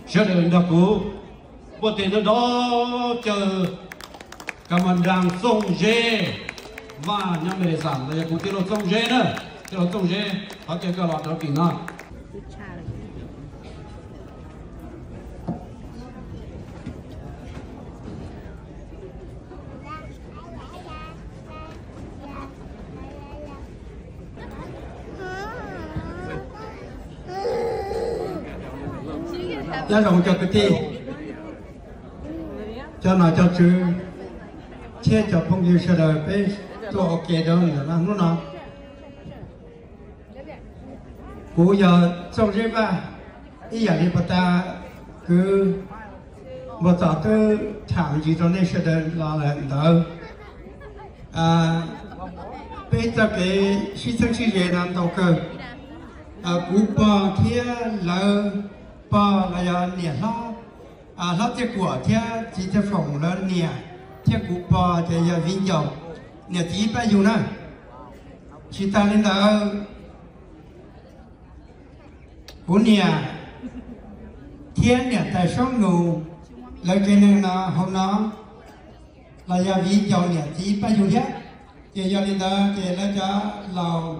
Sawv daws nrog kuv npuaj tes nrov nrov caw Ka Mas Nraas Txooj Zeb Vaj nyob Mes Lis Xas los yog kuv tij laug Txooj Zeb na, tij laug Txooj Zeb, thov caw koj los rau tim no. Nyob zoo cov kwv tij, cov nom cov tswv, thiab cov phooj ywg sawv daws peb tuaj ua ke rau ntawm no hnub no. Kuv yog Txooj Zeb Vaj, ib yam li puag ta kwv Npua Txos twb tham ntsis rau nej sawv daws los lawm ntawd. Peb txoj kev sib txheeb sib ze no ntau kawg. Kuv pog thiab lawv pog los yog niam hlob, hlob Txiaj Kuam thiab txiv Txiaj Foom lawv niam thiab kuv pog ces yog viv ncaus niam txiv ib pab yug na. Tsis tas li ntawd, kuv niam thiab niam tais Soob Nus lawv tsev neeg no hauv no los yog viv ncaus niam txiv ib pab yug thiab. Ces yog li ntawd ces lawv cov laus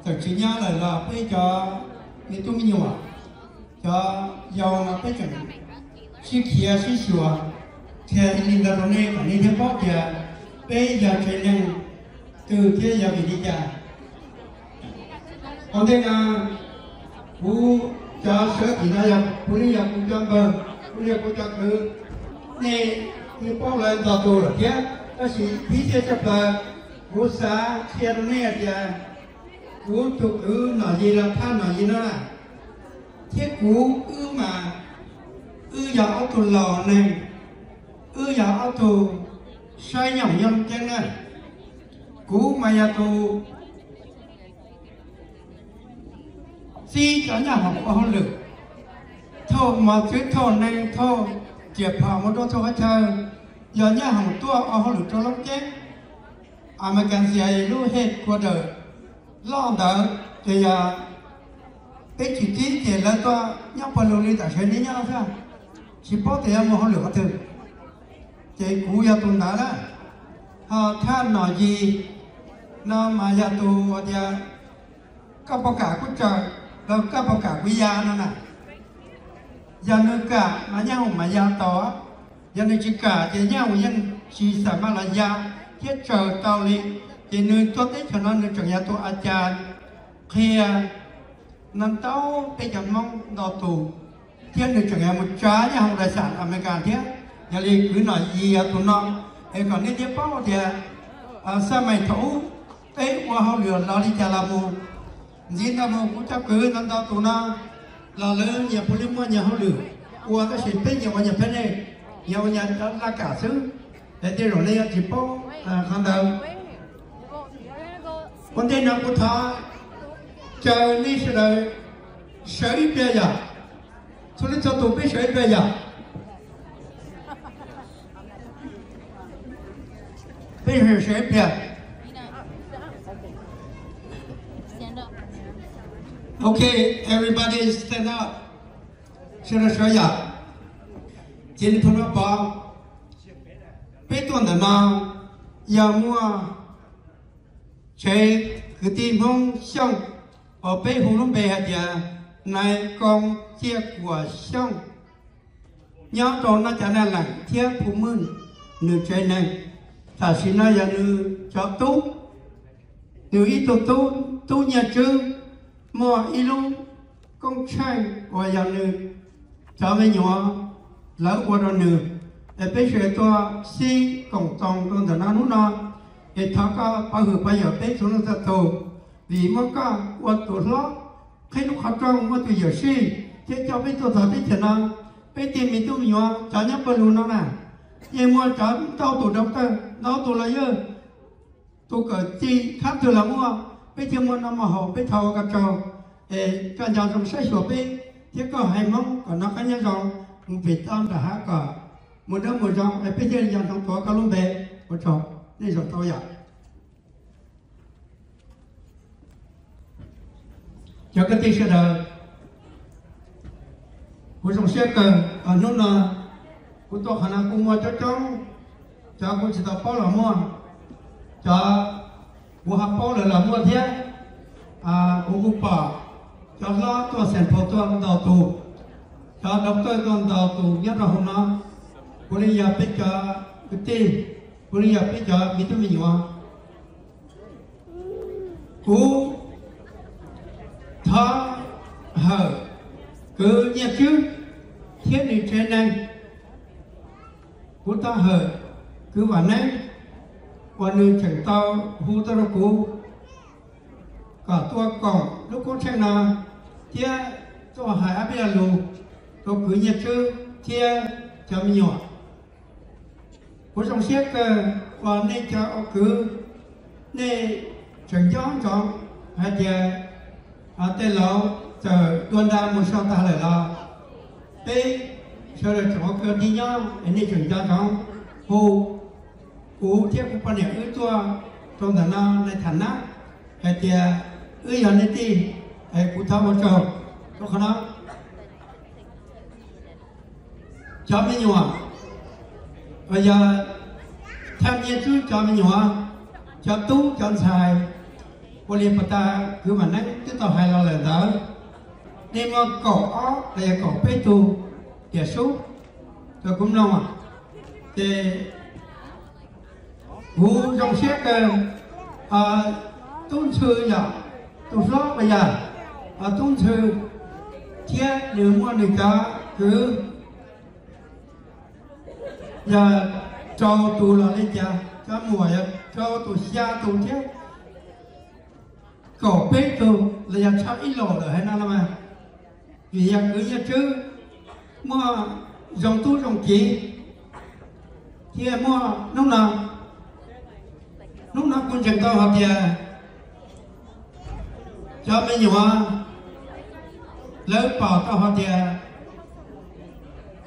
txawm tsis nyob lawm los peb cov me tub me nyuam, cov yau no peb tseem sib khiav sib xyuas, qhia li ntawd rau nej kom nej thiaj paub tias peb yog tsev neeg twg thiab yog vim li cas. Ua ntej no kuv cov sawv tim no yog puav leej yog kuv cov npawg, puav leej yog kuv cov kwv, nej twb paub lawv ntau tus lawm thiab, tab sis ib txhia tshaj plaws kuv xav qhia rau nej hais tias kuv tus kwv Nom Yis los Thaj Nom Yis no na, thiab kuv wb mas wb yog ob tug laus neeg, wb yog ob tug saib nyob hauv nyob lub ceeb na. Kuv mas yog tus txib cov nyob hauv ua hauj lwm, thauj mos txwv, thauj neeg, thauj riam phom mus rau txhua qhov chaw, yog nyob hauv tuaj ua hauj lwm rau lub ceeb Amelikas Ntxias lub headquarter loj ntawd. Ces yog peb tsis txib ces lawv tuaj nyob pawg lug li tam sim no nyob xwb, tsis paub tias yuav mus hauj lwm qhov twg. Ces kuv yog tus ntawd na. Ho Thaj Nom Yis no mas yog tus hais tias koj puas kam kuv tsaws los koj puas kam kuv ya no na. Yog nws kam mas nyob hauv mas ya tau, yog nws tsis kam ces nyob hauv yeej tsis xam maj los ya thiab tsaws tau li. Ces nws tuaj teb chaws no nws tseem yog tus a cas qhia no ntau peb cov Hmoob ntau tus, thiab nws tseem yog mus tsav nyob hauv daim xam Amelikas thiab. Yog li kwv Nom Yis yog tus no, es kom nej thiaj paub tias xab mais thaum ub peb ua hauj lwm los li cas los mus. Ntxiv ntawd mus kuv cov kwv ntau ntau tus no los lawv nyias puav leej muaj nyias hauj lwm ua, tab sis peb nyias ua nyias pheb nej, nyias ua nyias laj kam xwb. Es tej zaum nej yuav tsis paub qhov ntawd. Ua ntej no kuv thov caw nej sawv daws sawv ib pliag yom. Txhua leej txhua tus peb sawv ib pliag yom. Peb sawv ib pliag. Okay, everybody stand up. Sawv daws sawv yom. Cia li phooj ywg pom, peb tuaj ntawm no yog muaj tsev kwv tij Hmoob Xyooj uas peb hu lub npe hais tias Nais Koo Txiaj Kuam Xyooj, nyob rau Naj Cas Naj Leem thiab Phu Mwj nws tsev neeg. Tam sim no yog nws cov tub, nws ib tug tub, tub Nyiaj Tswb, muaj ib lub koob tsheej uas yog nws cov me nyuam lawv ua rau nws. Es peb sawv daws tuaj xib koom txoos rau ntawm no hnub no, es thov koj pov hwm pov yawm peb txhua leej txhua tus, vim muab koj ua tus hlob, qhib lub qhov rooj, muab tus yawm sij thiab coj peb tuaj txog teb chaws no. Peb tej me tub me nyuam cov nyob pawg lug no na, yeej muaj cov ntau tus doctor, ntau tus lawyers, tus kawm txij khab twg los muaj, peb thiaj muaj noj muaj haus, peb thov ua koj tsaug. Es koj nco ntsoov saib xyuas peb thiab koj haiv Hmoob kom noj qab nyob zoo, mus pem toj nram hav kom mus dawb mus zoo, es peb thiaj nco ntsoov tuav koj lub npe. Ua tsaug, nej zaum tau yom. Cov kwv tij sawv daws, Kuv zoo siab kawg, hnub no kuv tuaj qhov no kuj muaj coob coob, cov kuv tsis tau paub los muaj, cov kuv ho paub lawm los muaj thiab. Kuv kuj pom cov hlob tuaj Xeem Phaus tuaj ntau tus, cov doctor tuaj ntau tus nyob rau hauv no. Kuv li yog peb cov kwv tij, kuv li yog peb cov me tub me nyuam. Kuv thov hawm kwv Nyiaj Tswb thiab nws tsev neeg. Kuv thov hawm kwv Vam Neeb uas nws tseem tau hu tuaj rau kuv kom tuaj koom lub koob tsheej no thiab tuaj hais ob peb lo lus rau kwv Nyiaj Tswb thiab cov me nyuam. Kuv zoo siab kawg uas nej cov ua kwv, nej tseem nco ntsoov hais tias tej laus txawm dua nra mus so tag lawm los peb sawv daws tseem ua kwv tij nyob es nej tseem nco ntsoov hu kuv thiab kuv poj niam wb tuaj rau ntawm no nej tham nab hais tias wb yog nej tij, es kuv thov ua tsaug rau qhov no. Cov me nyuam, yog thaj Nyiaj Tswb cov me nyuam, cov tub cov ntxhais, ua li puas tas kwv Vam Neeb twb tau hais los lawm ntawd, nej muaj kaum ob los yog kaum peb tug tiam sub rau kuv mloog, ces kuv zoo siab kawg. Tub Ntxhw yog tus hlob uas yog Tub Ntxhw thiab nws muaj nws cov kwv yog rau tus los li cas, cov muam yog rau tus xya tus thiab kaum peb tug los yog tshaj ib los lawm hais no los mas, vim yog kwv Nyiaj Tswb muaj zoo tub zoo kiv thiab muaj hnub no, hnub no kuv ntseeg tau hais tias cov me nyuam lawv pom tau hais tias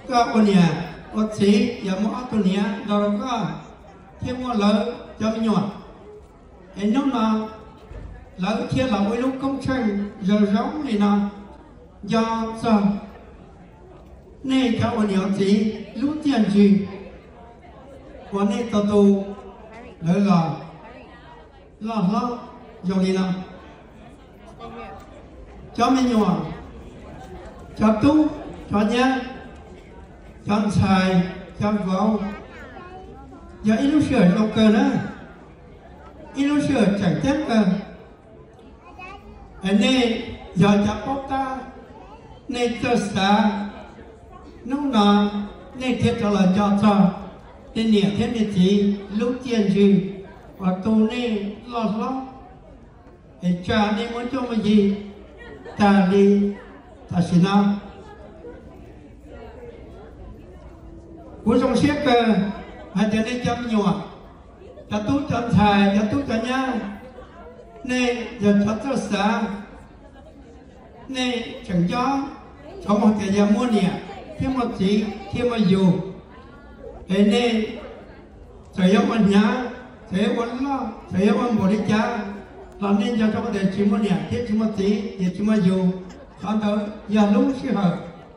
koj ua niam ua txiv yog muaj ob tug niam nrog rau koj thiab muaj lawv cov me nyuam, es hnub no lawv thiaj los ua ib lub koob tsheej zoo zoo li no nco txog nej cov ua niam ua txiv lub txiaj ntsig uas nej tau tu lawv los loj hlob zoo li no. Cov me nyuam, cov tub, cov nyab, cov ntxhais, cov vauv, yog ib lub sij hawm zoo kawg na, ib lub sij hawm tseem ceeb kawg. Es nej yog cov paub tab, nej txawj xav, hnub no nej thiaj rov los nco txog nej niam thiab nej txiv lub txiaj ntsig uas tu nej loj hlob, es tsa nej muaj cuab muaj yig tag li tam sim no. Kuv zoo siab kawg hais tias nej cov me nyuam, cov tub cov ntxhais, cov tub cov nyab, nej yog cov txawj xav, nej tseem nco txog hais tias yog muaj niam thiab muaj txiv thiab muaj yus, es nej txawm yuav ua hnyav, txawm yuav ua loj, txawm yuav ua npaum li cas los nej nco txog tias tsis muaj niam thiab tsis muaj txiv, niam tsis muaj yus. Qhov ntawd yog lub sij hawm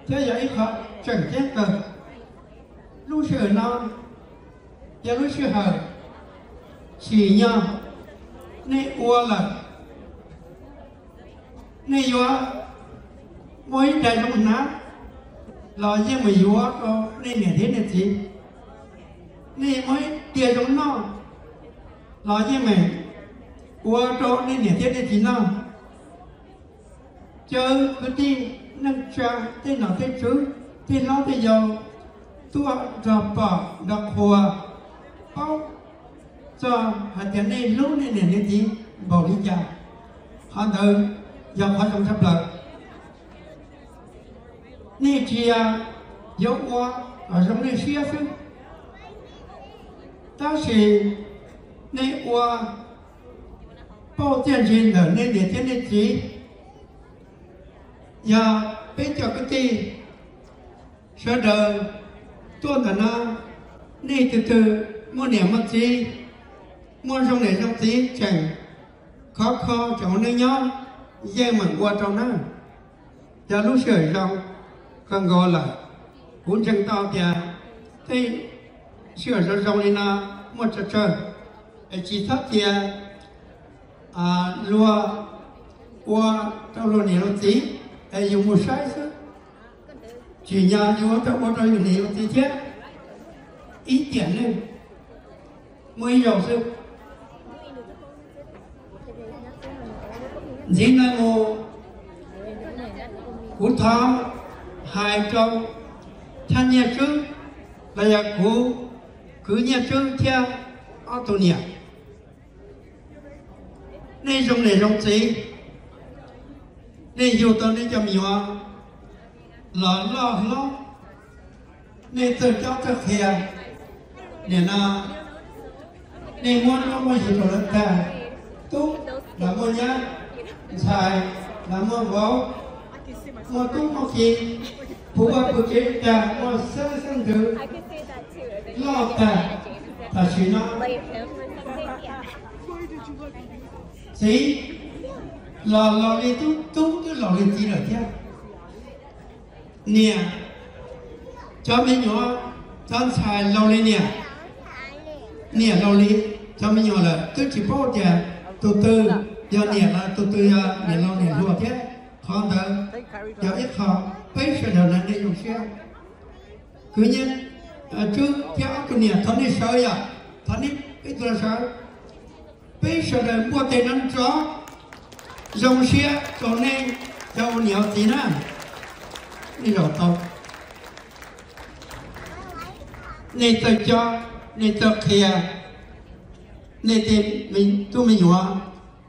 thiab yog ib qho tseem ceeb kawg. Lub sij hawm no yog lub sij hawm tsim nyog nej ua lawm, nej yuav muaj ib daim zoo hnav los yeej meem yuav rau nej niam thiab nej txiv, nej muaj ib tiaj zoo noj los yeej meem ua rau nej niam thiab nej txiv noj. Cov kwv tij neej tsa, tej nom tej tswv, tej hlob tej yau tuaj nrog pom nrog qhuas, paub txog hais tias nej hlub nej niam nej txiv npaum li cas, qhov ntawd yog qhov zoo tshaj plaws. Nej tsis yog yuav ua kom zoo nej siab xwb, tab sis nej ua pauj txiaj ntsig ntawm nej niam thiab nej txiv. Yog peb cov kwv tij sawv daws tuaj ntawm no, nej tus twg muaj niam muaj txiv, muaj zoo niam zoo txiv tseem khov kho tseem ua neej nyob, yeej meem ua rau na, yog lub sij hawm zoo. kawg nkaus lawm. Kuv ntseeg tau tias tej sij hawm zoo zoo li no muaj tsawg tsawg, es tsis txhob cia luag ua rau luag niam luag txiv, es yus mus saib xwb, tsim nyog yus tau ua rau yus niam yus txiv thiab ib tiam neej. Muaj ib zaug xwb, ntxiv no mus, kuv thov hais rau Thaj Nyiaj Tswb los yog kuv kwv Nyiaj Tswb thiab ob tug niam, nej zoo niam zoo txiv, nej yug tau nej cov me nyuam los loj hlob, nej txawj cob txawj qhia. Nim no nej muab nuj muab yig rau lawv tag, tub los muaj nyab, ntxhais los muaj vauv, muaj tub muaj ki, puv vaj puv tsev tag, muaj xeeb xeeb ntxwv loj tag. Tam sim no txiv los laus li tub, tub twb laus li txiv lawm thiab. Niam, cov me nyuam, cov ntxhais laus li niam, niam laus li cov me nyuam lawm, twb tsis paub tias tus twg yog niam los tus twg yog niam laus niam hluas thiab. Qhov ntawd yog ib qho peb sawv daws na nej zoo siab. Kwv Nyiaj Tswb thiab ob tug niam, thov nej sawv, yog thov nej peb tug los sawv. Peb sawv daws npuaj tes nrov nrov zoo siab rau nej cov ua niam ua txiv na. Nej zaum tau, nej txawj cob, nej txawj qhia, nej tej tub me nyuam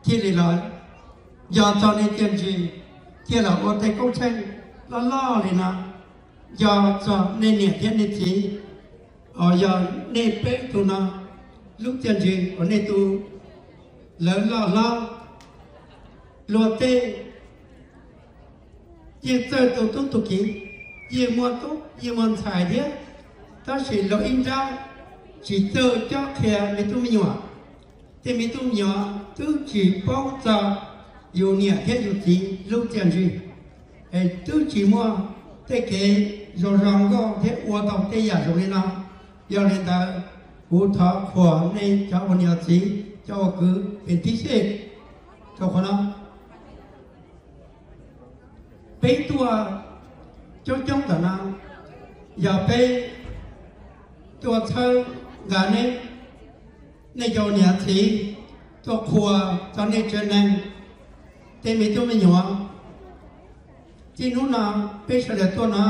thiaj li los nco txog nej txiaj ntsig, thiaj los ua tej koob tsheej loj loj li no. Nco txog nej niam thiab nej txiv, yog nej peb tug no lub txiaj ntsig uas nej tu lawv loj hlob, luag tej yeej txawj tu tub tu kiv, yeej muaj tub yeej muaj ntxhais thiab, tab sis luag ib nrab tsis txawj cob qhia me tub me nyuam. Tej me tub me nyuam twb tsis paub txog yus niam thiab yus txiv lub txiaj ntsig, es twb tsis muaj tej kev zoo zoo nkauj thiab ua tau tej yam zoo li no. Yog li ntawd, kuv thov qhuas nej cov ua niam txiv, cov ua kwv pem tib si rau qhov no. Peb tuaj coob coob ntawm no, yog peb tuaj txhawb nqa neb, nej cov niam txiv, tuaj qhuas txog nej tsev neeg, tej me tub me nyuam. Txij hnub no peb sawv daws tuaj no,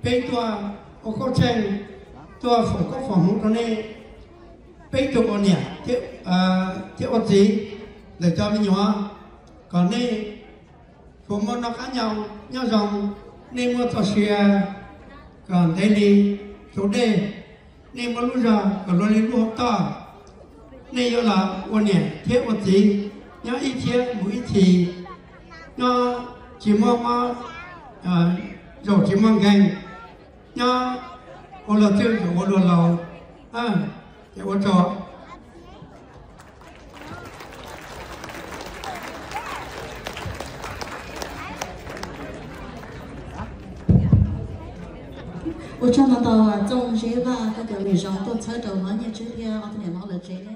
peb tuaj ua koob tsheej, tuaj foom koob foom hmoov rau nej, peb tuaj ua niam thiab ua txiv ntawm cov me nyuam, kom nej puas muaj noj qab nyob zoo, nej muaj txoj sia kom ntev li tus dej, nej muaj lub zog kom luag li lub hauv toj. Nej yuav los ua niam thiab ua txiv, nyob ib txhiab mus ib txhis, nyob tsis muaj mob, zaum tsis muaj nkeeg, nyob ua luag txwj zaum ua luag laus. Ces ua tsaug. Ua tsaug ntau ntau Txooj Zeb Vaj koj cov lus zoo tuaj txhawb rau hlob Nyiaj Tswb thiab ob tug niam hlob lawv tsev.